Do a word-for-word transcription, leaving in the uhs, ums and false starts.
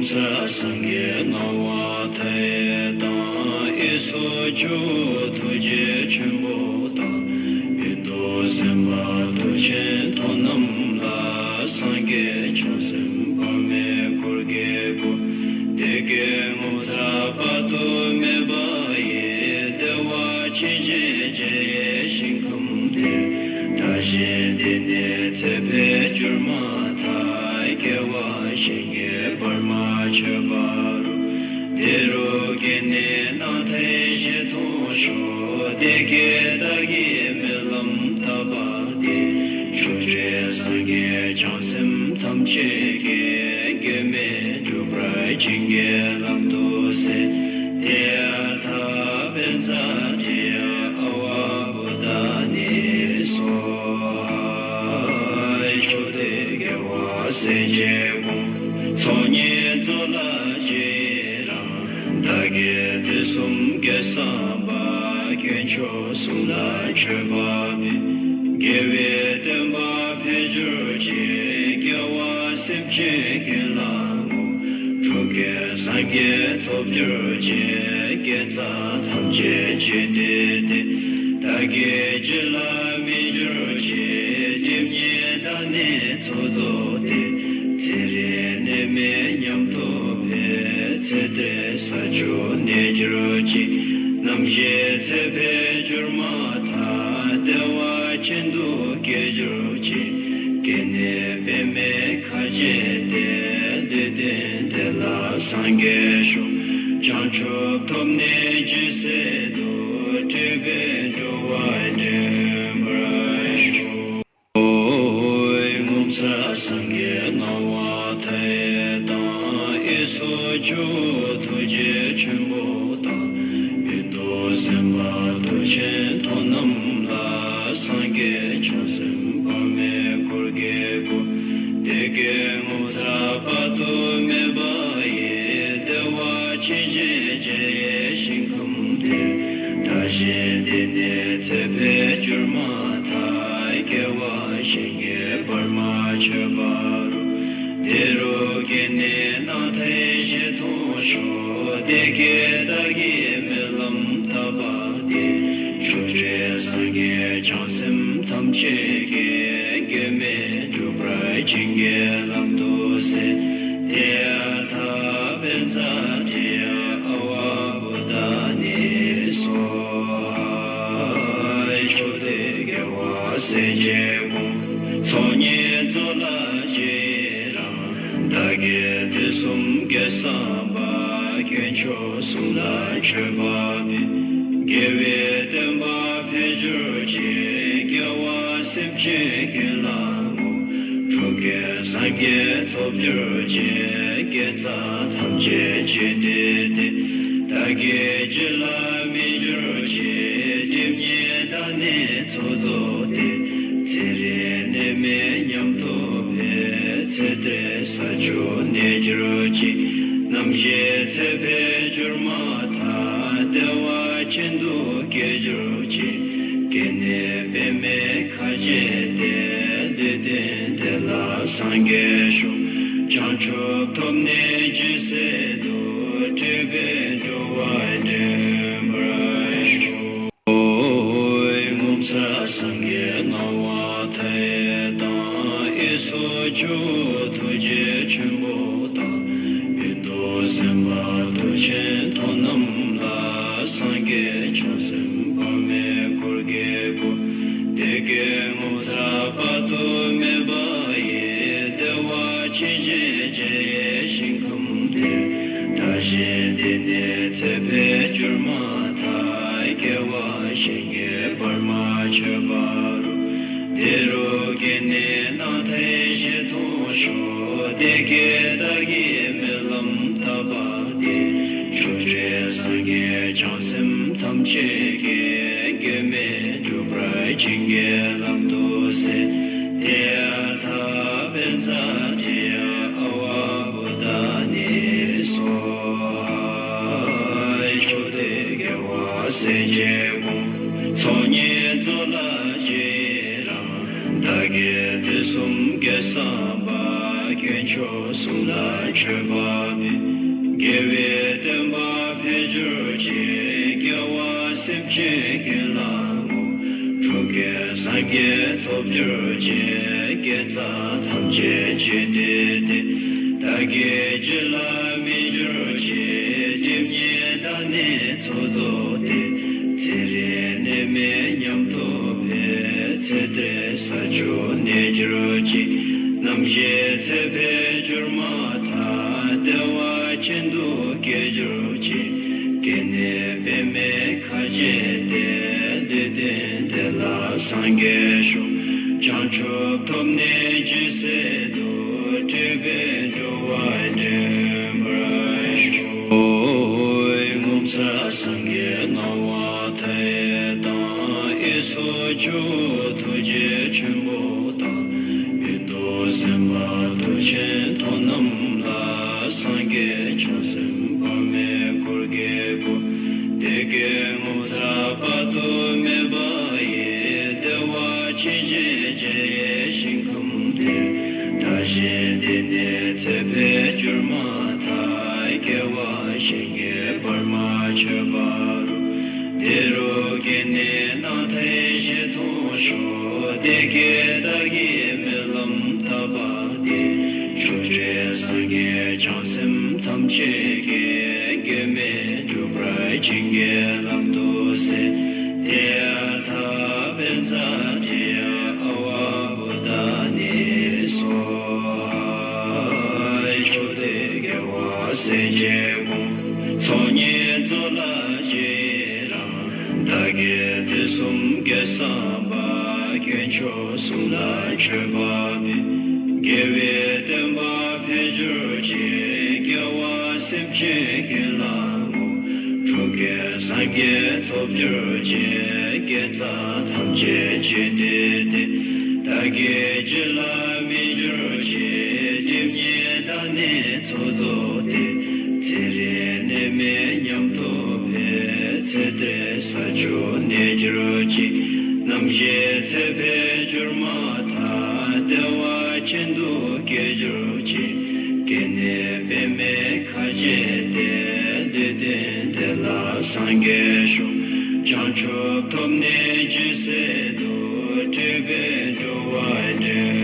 སངས་རྒྱས་སྣང་བ་མཐའ་ཡས་དང་། གཡས་སུ་ཇོ་བོ་ཐུགས་རྗེ་ཆེན་པོ་དང་། གཡོན་དུ་སེམས་དཔའ་མཐུ་ཆེན་ཐོབ་རྣམས་ལ། སངས་རྒྱས་བྱང་སེམས་དཔག་མེད་འཁོར་གྱིས་བསྐོར། བདེ་དགེ་ངོ་མཚར་དཔག་ཏུ་མེད་པ་ཡི། བདེ་བ་ཅན་ཞེས་བྱ་བའི་ཞིང་ཁམས་དེར། བདག་གཞན་བདེ་གནས་ཚེ་འཕེལ་འགྱུར་མ་ཐག་སྐྱེ་བ་གཞན་གྱིས་བར་མ་ཆོད་པ་རུ། དེ་རུ་སྐྱེས་ནས་སྣང་མཐའི་ཞལ་མཐོང་ཤོག། དེ་སྐད་བདག་གིས་སྨོན་ལམ་བཏབ་པ་དེ། ཆོས་འཕྲུལ་སངས་རྒྱས་བྱང་སེམས་ཐམས་ཅད་ཀྱིས། སྐྱོན་མེད་འགྲུབ་པར་བྱིན་གྱིས་བརླབ་ཏུ་གསོལ། ཏདྱ་ཐཱ། པཉྩ་དྲི་ཡ་ཨ་ཝ་བོ་དྷ་ནི་སྭཱ་ཧཱ། ཕྱོགས་དུས་རྒྱལ་བ་སྲས་བཅས་དགོངས། ཚོགས་གཉིས་རྫོགས་ལ་ཆོས་དབྱིངས་རང་། བདག་གིས་དུས་གསུམ་སྐྱེ་བསམ་པ། དཀོན་མཆོག་གསུམ་ལ་མཆོད་པ་འབུལ། དགེ་བའི་བསྟན་པ་འཕེལ་གྱུར་ཅིག། སྐྱེ་བ་སེམས་ཅན་ཀུན་ལ་བསྔོ། འགྲོ་ཀུན་སངས་རྒྱས་ཐོབ་གྱུར་ཅིག། བསྐྱེད་རྫོགས་ཐམས་ཅད་རྗེས་ཟློས་ཏེ། བདག་གི་རྒྱུད་ལ་སྨིན་གྱུར་ཅིག། སྒྲིབ་གཉིས་དག་ནས་ཚོགས་རྫོགས་ཏེ། ཚེ་རིང་ནད་མེད་ཉམས་རྟོགས་འཕེལ། ཚེ་འདིར་ས་བཅུ་གནས་གྱུར་ཅིག། རྣམ་ཤེས་ཚེ་འཕེལ་འགྱུར་མ་ཐག་བདེ་བ་ཅན་དུ་སྐྱེ་གྱུར་ཅིག། སྐྱེ་གནས་པདྨའི་ཁ་བྱེ་སྟེ། ལུས་རྟེན་དེ་ལ་སངས་རྒྱས་ཤོག། བྱང་ཆུབ་ཐོབ་ནས་ཇི་སྲིད་དུ། སྤྲུལ་པས་འགྲོ་བ་འདྲེན་པར་ཤོག། ངོ་མཚར་སངས་རྒྱས་སྣང་བ་མཐའ་ཡས་དང་། གཡས་སུ་ཇོ་བོ་ཐུགས་རྗེ་ཆེན་པོ་དང་། གཡོན་དུ་སེམས་དཔའ་མཐུ་ཆེན་ཐོབ་རྣམས་ལ། སངས་རྒྱས་བྱང་སེམས་དཔག་མེད་འཁོར་གྱིས་བསྐོར། བདེ་དགེ་ངོ་མཚར་དཔག་ཏུ་མེད་པ་ཡི། བདེ་བ་ཅན་ཞེས་བྱ་བའི་ཞིང་ཁམས་དེར། བདག་གཞན་བདེ་གནས་ཚེ་འཕེལ་འགྱུར་མ་ཐག་སྐྱེ་བ་གཞན་གྱིས་བར་མ་ཆོད་པ་རུ། དེ་རུ་སྐྱེས་ནས་སྣང་མཐའི་ཞལ་མཐོང་ཤོག། དེ་སྐད་བདག་གིས་སྨོན་ལམ་བཏབ་པ་དེ། ཆོས་འཕྲུལ་སངས་རྒྱས་བྱང་སེམས་ཐམས་ཅད་ཀྱིས། སྐྱོན་མེད་འགྲུབ་པར་བྱིན་གྱིས་བརླབ་ཏུ་གསོལ། ཏདྱ་ཐཱ། པཉྩ་དྲི་ཡ་ཨ་ཝ་བོ་དྷ་ནི་སྭཱ་ཧཱ། ཕྱོགས་དུས་རྒྱལ་བ་སྲས་བཅས་དགོངས། ཚོགས་གཉིས་རྫོགས་ལ་ཆོས་དབྱིངས་རང་། བདག་གིས་དུས་གསུམ་སྐྱེ་བསམ་པ། དཀོན་མཆོག་གསུམ་ལ་མཆོད་པ་འབུལ། དགེ་བའི་བསྟན་པ་འཕེལ་གྱུར་ཅིག། སྐྱེ་བ་སེམས་ཅན་ཀུན་ལ་བསྔོ། འགྲོ་ཀུན་སངས་རྒྱས་ཐོབ་གྱུར་ཅིག། བསྐྱེད་རྫོགས་ཐམས་ཅད་རྗེས་ཟློས་ཏེ། བདག་གི་རྒྱུད་ལ་སྨིན་གྱུར་ཅིག། སྒྲིབ་གཉིས་དག་ནས་ཚོགས་རྫོགས་ཏེ། ཚེ་རིང་ནད་མེད་ཉམས་རྟོགས་འཕེལ། ཚེ་འདིར་ས་བཅུ་གནས་གྱུར་ཅིག། རྣམ་ཤེས་ཚེ་འཕེལ་འགྱུར་མ་ཐག་བདེ་བ་ཅན་དུ་སྐྱེ་གྱུར་ཅིག། སྐྱེ་གནས་པདྨའི་ཁ་བྱེ་སྟེ། ལུས་རྟེན་དེ་ལ་སངས་རྒྱས་ཤོག། བྱང་ཆུབ་ཐོབ་ནས་ཇི་སྲིད་དུ། སྤྲུལ་པས་འགྲོ་བ་འདྲེན་པར་ཤོག། ངོ་མཚར་སངས་རྒྱས་སྣང་བ་མཐའ་ཡས་དང་། གཡས་སུ་ཇོ་བོ་ཐུགས་རྗེ་ཆེན་པོ་དང་། གཡོན་དུ་སེམས་དཔའ་མཐུ་ཆེན་ཐོབ་རྣམས་ལ། སངས་རྒྱས་བྱང་སེམས་དཔག་མེད་འཁོར་གྱིས་བསྐོར། བདེ་དགེ་ངོ་མཚར་དཔག་ཏུ་མེད་པ་ཡི། བདེ་བ་ཅན་ཞེས་བྱ་བའི་ཞིང་ཁམས་དེར། བདག་གཞན་བདེ་གནས་ཚེ་འཕེལ་འགྱུར་མ་ཐག་སྐྱེ་བ་གཞན་གྱིས་བར་མ་ཆོད་པ་རུ། དེ་རུ་སྐྱེས་ནས་སྣང་མཐའི་ཞལ་མཐོང་ཤོག། དེ་སྐད་བདག་གིས་སྨོན་ལམ་བཏབ་པ་དེ། ཆོས་འཕྲུལ་སངས་རྒྱས་བྱང་སེམས་ཐམས་ཅད་ཀྱིས། སྐྱོན་མེད་འགྲུབ་པར་བྱིན་གྱིས་བརླབ་ཏུ་གསོལ། ཏདྱ་ཐཱ། པཉྩ་དྲི་ཡ་ཨ་ཝ་བོ་དྷ་ནི་སྭཱ་ཧཱ། ཕྱོགས་དུས་རྒྱལ་བ་སྲས་བཅས་དགོངས། ཚོགས་གཉིས་རྫོགས་ལ་ཆོས་དབྱིངས་རང་། བདག་གིས་དུས་གསུམ་སྐྱེ་བསམ་པ། དཀོན་ མཆོག་གསུམ་ལ་མཆོད་པ་འབུལ། དགེ་བའི་བསྟན་པ་འཕེལ་གྱུར་ཅིག་སྐྱེ་བ་སེམས་ཅན་ཀུན་ལ་བསྔོ། འགྲོ་ཀུན་སངས་རྒྱས་ཐོབ་གྱུར་ཅིག་སྐྱེ་འཚར་ཐམས་ཅད་བྱེད་འདོད་དེ། བདག་གིས་རྒྱུད་ལ་སྨིན་གྱུར་ཅིག་སྒྲིབ་གཉིས་དགྲ་ནད་ཚོགས་རྫོགས་ཏེ། ཚེ་རིང་ནད་མེད་ཉམས་རྟོགས་འཕེལ། ཚེ་འདིར་ས་བཅུ་གནས་གྱུར་ཅིག་རྣམ་ཤེས་ཚེ་འཕོས་གྱུར་མ་ཐག་བདེ་བ་ཅན་དུ་སྐྱེ་གྱུར་ཅིག་སྐྱེ་གནས་པདྨའི་ཁ་བྱེ་སྟེ། ལུས་རྟེན་དེ་ལ་སངས་རྒྱས་ཤོག་བྱང་ཆུབ་ཐོབ་ནས་ཇི་སྲིད་དུ། སྤྲུལ་པའི་འགྲོ་བ་འདྲེན་པར་ཤོག་ངོ་མཚར་སངས་རྒྱས་སྣང་བ་མཐའ་ཡས་དང་། གཡས་སུ་ཇོ་བོ་ཐུགས་རྗེ་ཆེན་པོ་དང་། གཡོན་དུ་སེམས་དཔའ་མཐུ་ཆེན་ཐོབ་རྣམས་ལ། སངས་རྒྱས་བྱང་སེམས་དཔག་མེད་འཁོར་གྱིས་བསྐོར། བདེ་དགེ་ངོ་མཚར་དཔག་ཏུ་མེད་པ་ཡི། བདེ་བ་ཅན་ཞེས་བྱ་བའི་ཞིང་ཁམས་འདིར། བདག་གཞན་འདི་ནས་ཚེ་འཕོས་གྱུར་མ་ཐག་སྐྱེ་བ་གཞན་གྱིས་བར་མ་ཆོད་པ་རུ། དེ་རུ་སྐྱེ་གནས་སྣང་མཐའི་གཞི་མཐོང་ཤོག་བདེ་དགེ་བདག་གིས་སྨོན་ལམ་བཏབ་པ་དེ། ཕྱོགས་བཅུའི་སངས་རྒྱས་བྱང་སེམས་ཐམས་ཅད་ཀྱིས། གེགས་མེད་འགྲུབ་པར་བྱིན་གྱིས་བརླབ་ཏུ་གསོལ། ཏདྱ་ཐཱ། པཉྩ་དྲི་ཡ་ཨ་ཝ་བོ་དྷ་ནི་སྭཱ་ཧཱ། ཕྱོགས་དུས་དགེ་བ་སེམས་ཅན་ཀུན། ཚོགས་གཉིས་རྫོགས་ལ་སྤྱན་རས་གཟིགས། བདག་གིས་དུས་གསུམ་དགེ་བསགས་པ། དཀོན་མཆོག་གསུམ་ལ་མཆོད་པ་འབུལ། དགེ་བའི་བསྟན་པ་འཕེལ་གྱུར་ཅིག་སྐྱེ་བ་སེམས་ཅན་ཀུན་ལ་བསྔོ། འགྲོ་ཀུན་སངས་རྒྱས་ཐོབ་གྱུར་ཅིག་སྐྱེ་འཚར་ཐམས་ཅད་བྱེད་འདོད་དེ། བདག་གིས་རྒྱུད་ལ་སྨིན་གྱུར་ཅིག་སྒྲིབ་གཉིས་དགྲ་ནད་ཚོགས་རྫོགས་ཏེ། ཚེ་རིང་ནད་མེད་ཉམས་རྟོགས་འཕེལ། ཚེ་འདིར་ས་བཅུ་གནས་གྱུར་ཅིག་རྣམ་ཤེས་ཚེ་འཕོས་གྱུར་མ་ཐག་བདེ་བ་ཅན་དུ་སྐྱེ་གྱུར་ཅིག་སྐྱེ་གནས་པདྨའི་ཁ་བྱེ་སྟེ། ལུས་རྟེན་དེ་ལ་སངས་རྒྱས་ཤོག་བྱང་ཆུབ་ཐོབ་ནས་ཇི་སྲིད་དུ། སྤྲུལ་པའི་འགྲོ་བ་འདྲེན་